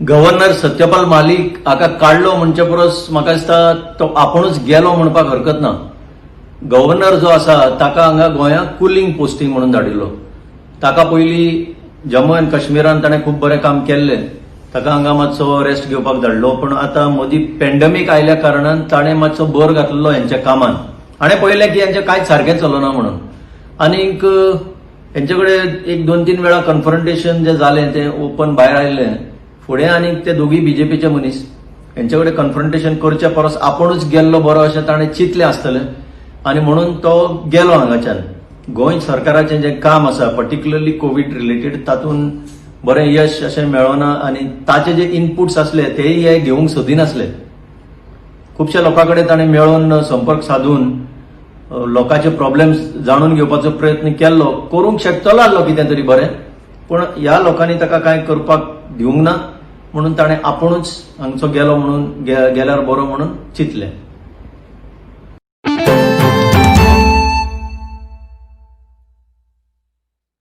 Governor Satyapal मालिक हाका काडलो म्हणचे परस म्हाका दिसता तो आपुणूच गेलो म्हणपाक हरकत ना. गव्हर्नर जो आसा ताका हांगा गोंयांत कुलींग पोस्टिंग म्हणून धाडिल्लो. ताका पयलीं जम्मू एंड काश्मीरान ताणें खूब बरें काम केल्लें, ताका हांगा मातसो रेस्ट घेवपाक धाडलो. पूण आतां मदीं पेंडमीक आयल्या कारणान ताणें मातसो भर घातलो हेंच्या कामान. हाणें पळयलें की हेंचें कांयच सारकें चलना म्हणून, आनीक हेंचे कडेन एक दोन तीन वेळा कन्फ्रंटेशन जें जालें तें ओपन भायर आयलें. फुडें आनीक ते दोगूय बीजेपीचे मनीस, हेंचे कडेन कन्फ्रंटेशन करचे परस आपुणूच गेल्लो बरो अशें ताणें चिंतलें आसतलें आनी म्हणून तो गेलो हांगाच्यान. गोंय सरकाराचें जें काम आसा, पर्टिक्युलरली कोवीड रिलेटेड, तातूंत बरें यश अशें मेळना आनी ताचे जे इनपुट्स आसले तेय हे घेवंक सोदिनासले. खुबश्या लोकां कडेन ताणें मेळून संपर्क साधून लोकांचे प्रॉब्लेम्स जाणून घेवपाचो प्रयत्न केल्लो. करूंक शकतलो आसलो कितें तरी बरें, पूण ह्या लोकांनी ताका कांय करपाक दिवंक ना म्हणून ताणें आपुणूच हांगचो गेलो म्हणून गेल्यार बरो म्हणून चिंतलें.